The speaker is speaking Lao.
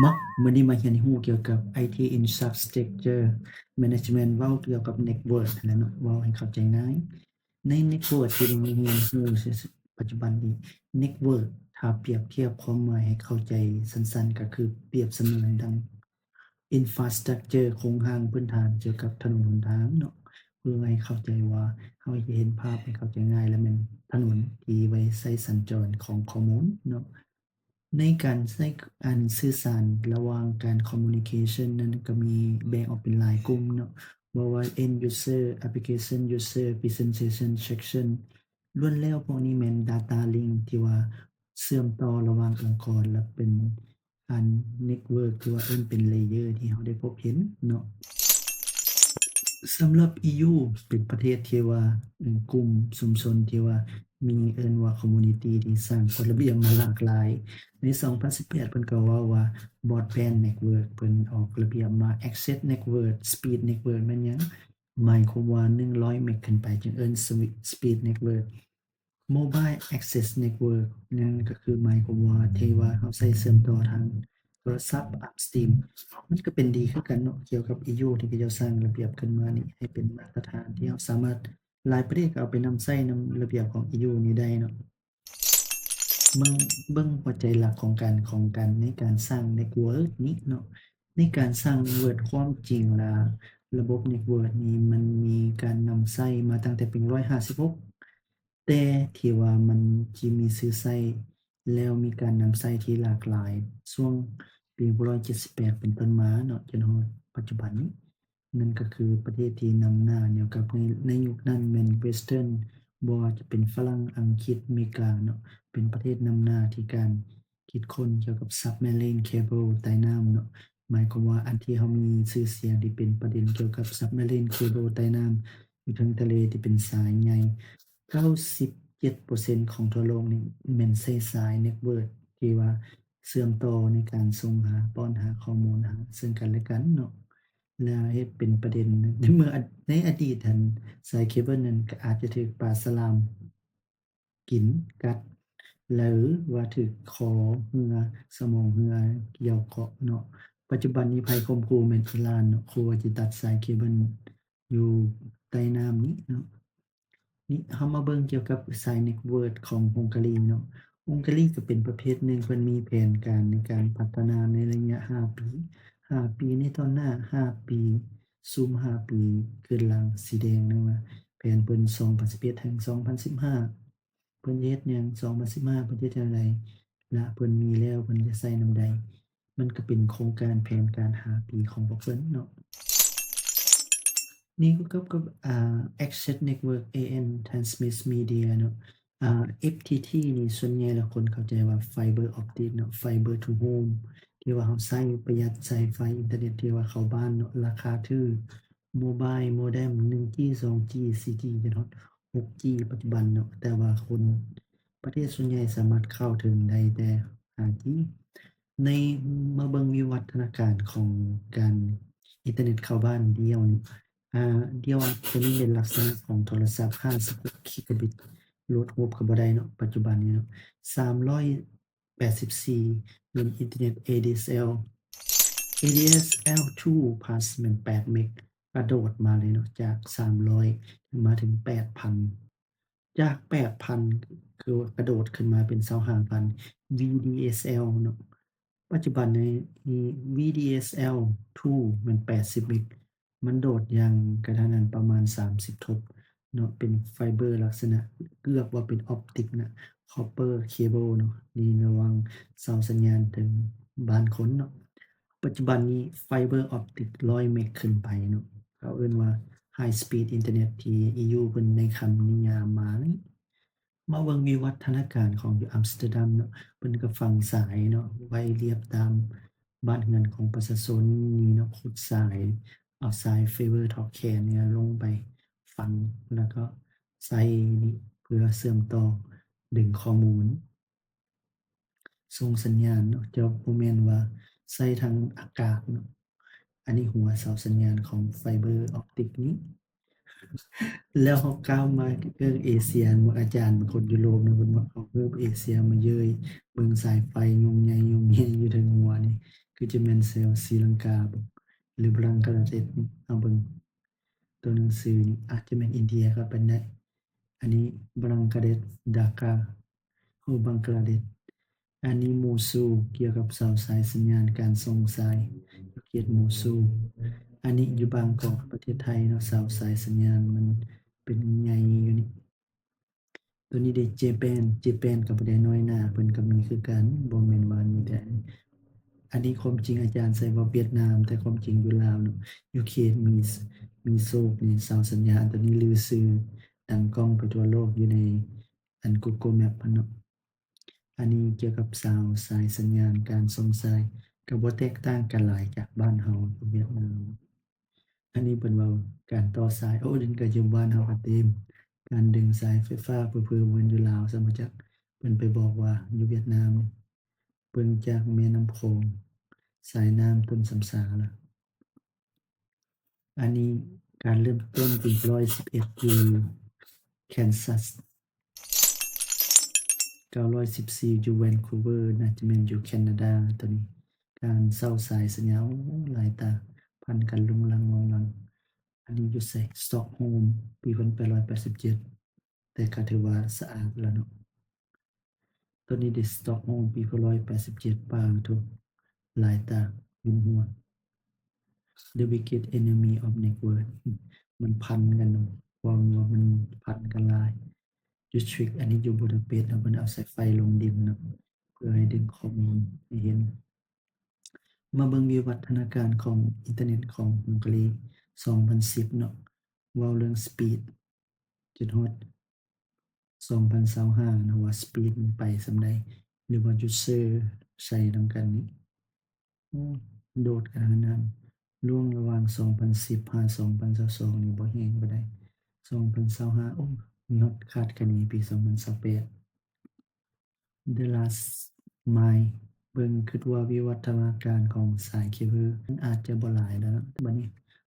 ມາ ມື້ນີ້ມາຮຽນຮູ້ກ່ຽວກັບ ໄອທີ Infrastructure Management ເວົ້າກ່ຽວກັບ Network ຫັ້ນແຫຼະເນາະ ເວົ້າໃຫ້ເຂົ້າໃຈງ່າຍ. ໃນ Network ທີ່ເຮົາຮຽນຮູ້ປັດຈຸບັນນີ້ Network ຖ້າປຽບທຽບຄວາມໝາຍໃຫ້ເຂົ້າໃຈສັ້ນໆ ກໍຄືປຽບສະເໝືອນດັ່ງ Infrastructure ໂຄງຮ່າງພື້ນຖານກ່ຽວກັບຖະໜົນຫົນທາງເນາະ ເພື່ອໃຫ້ເຂົ້າໃຈວ່າ ເຮົາຈະເຫັນພາບໃຫ້ເຂົ້າໃຈງ່າຍ ແລະ ແມ່ນຖະໜົນທີ່ໄວ້ໃຊ້ສັນຈອນຂອງຂໍ້ມູນເນາະ. ໃນການໃຊ້ ອັນ ສື່ສານລະຫວ່າງການ communication ນັ້ນກໍມີແບ່ງອອກເປັນຫຼາຍກຸ່ມເນາະ ບໍ່ວ່າ end user, application user, presentation section ລ້ວນແລ້ວພວກນີ້ແມ່ນ data link ທີ່ວ່າເຊື່ອມຕໍ່ລະຫວ່າງອົງກອນ ແລະ ເປັນ ອັນ network ທີ່ວ່າເອີ້ນເປັນ layer ທີ່ເຮົາໄດ້ພົບເຫັນເນາະ. ສຳລັບ E U ເປັນປະເທດທີ່ວ່າ ເປັນກຸ່ມຊຸມຊົນທີ່ວ່າມີເອີ້ນວ່າ community ທີ່ສ້າງກົດລະບຽບມາຫຼາກຫຼາຍ. ໃນສອງພັນສິບແປດ ເພິ່ນກໍເວົ້າວ່າ broadband network ເພິ່ນອອກລະບຽບມາ access network, speed network ແມ່ນຫຍັງ? ໝາຍຄວາມວ່າ ໜຶ່ງຮ້ອຍເມັກຂຶ້ນໄປ ຈຶ່ງເອີ້ນ swe-, speed network. Mobile Access Network ນັ້ນກໍຄືໝາຍຄວາມວ່າທີ່ວ່າເຮົາໃຊ້ເຊື່ອມຕໍ່ທາງໂທລະສັບ upstream ມັນກໍເປັນດີຄືກັນເນາະ ກ່ຽວກັບ E U ທີ່ເຂົາເຈົ້າສ້າງລະບຽບຂຶ້ນມານີ້ໃຫ້ເປັນມາດຕະຖານທີ່ເຮົາສາມາດ ຫຼາຍປະເທດກໍເອົາໄປນຳໃຊ້ນຳລະບຽບຂອງ E U ນີ້ໄດ້ເນາະ. ເບິ່ງ ເບິ່ງຫົວໃຈຫຼັກຂອງການ ຂອງການໃນການສ້າງ network ນີ້ເນາະ ໃນການສ້າງ network ຄວາມຈິງລະ ລະບົບ network ນີ້ມັນມີການນຳໃຊ້ມາຕັ້ງແຕ່ປີໜຶ່ງຮ້ອຍຫ້າສິບຫົກ ແຕ່ທີ່ວ່າມັນຈະມີຊື່ໃຊ້ ແລ້ວມີການນຳໃຊ້ທີ່ຫຼາກຫຼາຍ ຊ່ວງປີໜຶ່ງພັນເກົ້າຮ້ອຍເຈັດສິບແປດເປັນຕົ້ນມາເນາະ ຈົນຮອດປັດຈຸບັນນີ້ ນັ້ນກໍຄືປະເທດທີ່ນຳໜ້າກ່ຽວກັບໃນ ໃນຍຸກນັ້ນແມ່ນ Western ບໍ່ວ່າຈະເປັນຝຣັ່ງ, ອັງກິດ, ອາເມລິກາເນາະ ເປັນປະເທດນຳໜ້າທີ່ການ ຄິດຄົ້ນກ່ຽວກັບ submarine cable ໃຕ້ນ້ຳເນາະ ໝາຍຄວາມວ່າອັນທີ່ເຮົາມີຊື່ສຽງທີ່ເປັນປະເດັນກ່ຽວກັບ submarine cable ໃຕ້ນ້ຳຢູ່ເທິງທະເລທີ່ເປັນສາຍໃຫຍ່ ເກົ້າສິບເຈັດເປີເຊັນຂອງທົ່ວໂລກນີ້ແມ່ນໃຊ້ສາຍ network ທີ່ວ່າເຊື່ອມຕໍ່ໃນການສົ່ງຫາ ປ້ອນຫາຂໍ້ມູນຫາເຊິ່ງກັນແລະກັນເນາະ ແລ້ວເຮັດເປັນປະເດັນ ເມື່ອ ໃນອະດີດຫັ້ນ ສາຍ cable ນັ້ນກໍອາດຈະຖືກປາສະຫຼາມ ກິນ ກັດ ຫຼືວ່າຖືກຄໍເຮືອ ສະໝອງເຮືອກ່ຽວເກາະເນາະ. ປັດຈຸບັນນີ້ໄພຂົ່ມຂູ່ແມ່ນອີຣານເນາະ ຂູ່ວ່າຈະຕັດສາຍເຄເບິນຢູ່ໃຕ້ນ້ຳນີ້ເນາະ. ນີ້ເຮົາມາເບິ່ງກ່ຽວກັບສາຍເນັດເວີກຂອງຮົງກາລີເນາະ. ຮົງກາລີກໍເປັນປະເທດໜຶ່ງ ເພິ່ນມີແຜນການໃນການພັດທະນາໃນໄລຍະຫ້າປີ ຫ້າປີໃນຕອນໜ້າ ຫ້າປີ ຊຸມຫ້າປີຄືນຫຼັງ ສີແດງນັ້ນວ່າ ແຜນເພິ່ນສອງພັນສິບເອັດ ເຖິງ ສອງພັນສິບຫ້າ ເພິ່ນຈະເຮັດຫຍັງ ສອງພັນສິບຫ້າ ເພິ່ນຈະເຮັດແນວໃດ ແລະ ເພິ່ນມີແລ້ວ ເພິ່ນຈະໃຊ້ນຳໃດ. ມັນກໍເປັນໂຄງການແຜນການຫ້າປີຂອງພວກເພິ່ນເນາະ. ນີ້ກໍກັບ ກັບ ອ່າ Access Network ເອ ເອັນ Transmit Media ເນາະ. ອ່າ ເອັຟທີທີ ນີ້ສ່ວນໃຫຍ່ແລ້ວຄົນເຂົ້າໃຈວ່າ Fiber Optic ເນາະ Fiber to Home ທີ່ວ່າເຮົາໃຊ້ປະຢັດສາຍໄຟອິນເຕີເນັດທີ່ວ່າເຂົ້າບ້ານເນາະ ລາຄາຖືກ Mobile Modem ໜຶ່ງຈີ ສອງຈີ ສີ່ຈີ ຈົນຮອດຫົກຈີ ປັດຈຸບັນເນາະ ແຕ່ວ່າຄົນປະເທດສ່ວນໃຫຍ່ສາມາດເຂົ້າເຖິງໄດ້ແຕ່ຫ້າຈີ. ໃນ ມາເບິ່ງວິວັດທະນາການຂອງການອິນເຕີເນັດເຂົ້າບ້ານດຽວນີ້ ອາ ດຽວໂຕນີ້ເປັນລັກສະນະຂອງໂທລະສັບຫ້າສິບຫົກກິກະບິດ ໂຫຼດຮູບກໍບໍ່ໄດ້ເນາະ ປັດຈຸບັນນີ້ເນາະ ສາມຮ້ອຍແປດສິບສີ່ ແມ່ນອິນເຕີເນັດ ADSL ADSL two plus ແມ່ນແປດເມັກ ກະໂດດມາເລີຍເນາະ ຈາກສາມຮ້ອຍມາເຖິງແປດພັນ ຈາກແປດພັນ ຄືກະໂດດຂຶ້ນມາເປັນຊາວຫ້າພັນ VDSL ເນາະ. ປັດຈຸບັນນີ້ VDSL two ແມ່ນແປດສິບເມັກ ມັນໂດດຢ່າງກະທັນຫັນປະມານສາມສິບທົບເນາະ ເປັນໄຟເບີລັກສະນະເກືອບວ່າເປັນອອບຕິກນະ copper cable ເນາະ ນີ້ລະຫວ່າງເສົາສັນຍານເຖິງບ້ານຄົນເນາະ. ປັດຈຸບັນນີ້ໄຟເບີອອບຕິກຮ້ອຍເມັກຂຶ້ນໄປເນາະ ເຂົາເອີ້ນວ່າ High Speed Internet ທີ່ EU ເພິ່ນໃນຄຳນິຍາມມານີ້. ມາເບິ່ງວິວັດທະນາການຂອງຢູ່ອຳສະເຕີດຳເນາະ ເພິ່ນກໍຝັງສາຍເນາະ ໄວ້ລຽບຕາມບ້ານເຮືອນຂອງປະຊາຊົນນີ້ເນາະ ຂຸດສາຍ ເອົາສາຍໄຟເບີຖອກແຂນນີ້ລົງໄປຝັງ ແລ້ວກໍໃສ່ນີ້ເພື່ອເຊື່ອມຕໍ່ດຶງຂໍ້ມູນ ສົ່ງສັນຍານເນາະ ຈະບໍ່ແມ່ນວ່າໃຊ້ທາງອາກາດເນາະ. ອັນນີ້ຫົວເສົາສັນຍານຂອງໄຟເບີອອບຕິກນີ້ ແລ້ວເຮົາກ້າວມາເລື່ອງເອເຊຍ ເມື່ອອາຈານເປັນຄົນຢູໂຣບເນາະ ເພິ່ນວ່າເອົາຮູບເອເຊຍມາເຍີ້ຍ ເບິ່ງສາຍໄຟຍົງໃຍຍົງໃຍຢູ່ເທິງຫົວນີ້ ຄືຈະແມ່ນແຖວສີລັງກາບໍ ຫຼືບັງກາເດດ. ເຮົາເບິ່ງຕົວໜັງສືນີ້ ອາດຈະແມ່ນອິນເດຍກໍເປັນໄດ້. ອັນນີ້ບັງກາເດດ ດາກາ ໂອ ບັງກາເດດ. ອັນນີ້ໂມຊູ ກ່ຽວກັບເສົາສາຍສັນຍານການສົ່ງສາຍ ຢູ່ເຂດໂມຊູ. ອັນນີ້ຢູ່ບາງກອກ ປະເທດໄທເນາະ, ເສົາສາຍສັນຍານມັນເປັນໃຫຍ່ຢູ່ນີ້. ຕົວນີ້ເດ ເຈແປນ, ເຈແປນກໍບໍ່ໄດ້ນ້ອຍໜ້າ, ເພິ່ນກໍມີຄືກັນ, ບໍ່ແມ່ນວ່າມີແຕ່ ອັນນີ້ຄວາມຈິງອາຈານໃສ່ວ່າຫວຽດນາມ, ແຕ່ຄວາມຈິງຢູ່ລາວເນາະ, ຢູ່ເຂດມີ ມີໂຊກນີ້ ເສົາສັນຍານຕົວນີ້ລືຊື່ດັງກ້ອງໄປທົ່ວໂລກ ຢູ່ໃນອັນ Google Map ຫັ້ນເນາະ. ອັນນີ້ກ່ຽວກັບເສົາສາຍສັນຍານການສົ່ງສາຍ ກໍບໍ່ແຕກຕ່າງກັນຫຼາຍຈາກບ້ານເຮົາກັບຫວຽດນາມ. ອັນນີ້ເພິ່ນເວົ້າການຕໍ່ສາຍ, ໂອ້ ເດີນກະຢູ່ບ້ານເຮົາກໍເຕັມ, ການດຶງສາຍໄຟຟ້າ ເຜີໆແມ່ນຢູ່ລາວຊະບໍ່ຈັກ. ເພິ່ນໄປບອກວ່າຢູ່ຫວຽດນາມນີ້ ເບິ່ງຈາກແມ່ນ້ຳຂອງ ສາຍນ້ຳຕົ້ນສຳສາລະ. ອັນນີ້ການເລີ່ມຕົ້ນປີຮ້ອຍສິບເອັດ ຢູ່ Kansas, ເກົ້າຮ້ອຍສິບສີ່ ຢູ່ Vancouver, ໜ້າຈະແມ່ນຢູ່ Canada ຕົວນີ້. ການເສົາສາຍສັນຍານ ໂອ້ ຫຼາຍຕາ, ພັນກັນລຸງລັງລຸງລັງ. ອັນນີ້ຢູ່ໃສ? Stockholm ປີພັນແປດຮ້ອຍແປດສິບເຈັດ, ແຕ່ກໍຖືວ່າສະອາດແລ້ວເນາະ. ຕົວນີ້ເດ Stockholm ປີເກົ້າຮ້ອຍແປດສິບເຈັດ, ປາໂທ ຫຼາຍຕາ, ຫຸນຫົວ. The biggest enemy of network ມັນພັນກັນເນາະ, ຄວາມວ່າມັນພັນກັນຫຼາຍ. Utrecht ອັນນີ້ຢູ່ບູດາເປດເນາະ, ເພິ່ນເອົາສາຍໄຟລົງດິນເນາະ ເພື່ອໃຫ້ດຶງຂໍ້ມູນໃຫ້ເຫັນ. ມາເບິ່ງວິວັດທະນາການຂອງອິນເຕີເນັດຂອງຮົງກາຣີ ສອງພັນສິບເນາະ, ເວົ້າເລື່ອງ speed ຈົນຮອດ ສອງພັນຊາວຫ້າເນາະ ວ່າ speed ມັນໄປສ່ຳໃດ ຫຼືວ່າ user ໃຊ້ນຳກັນນີ້. ໂອ້ ໂດດຂະໜາດນັ້ນ. ຊ່ວງລະຫວ່າງສອງພັນສິບຫາສອງພັນຊາວສອງນີ້ບໍ່ແຮງປານໃດ. ສອງພັນຊາວຫ້າ ໂອ້ ມີຮອດຄາດຄະເນປີສອງພັນຊາວແປດ. The Last Mile ເບິ່ງ ຄິດວ່າວິວັດທະນາການຂອງສາຍເຄເບິນມັນອາດຈະບໍ່ຫຼາຍແລ້ວເນາະ. ບັດນີ້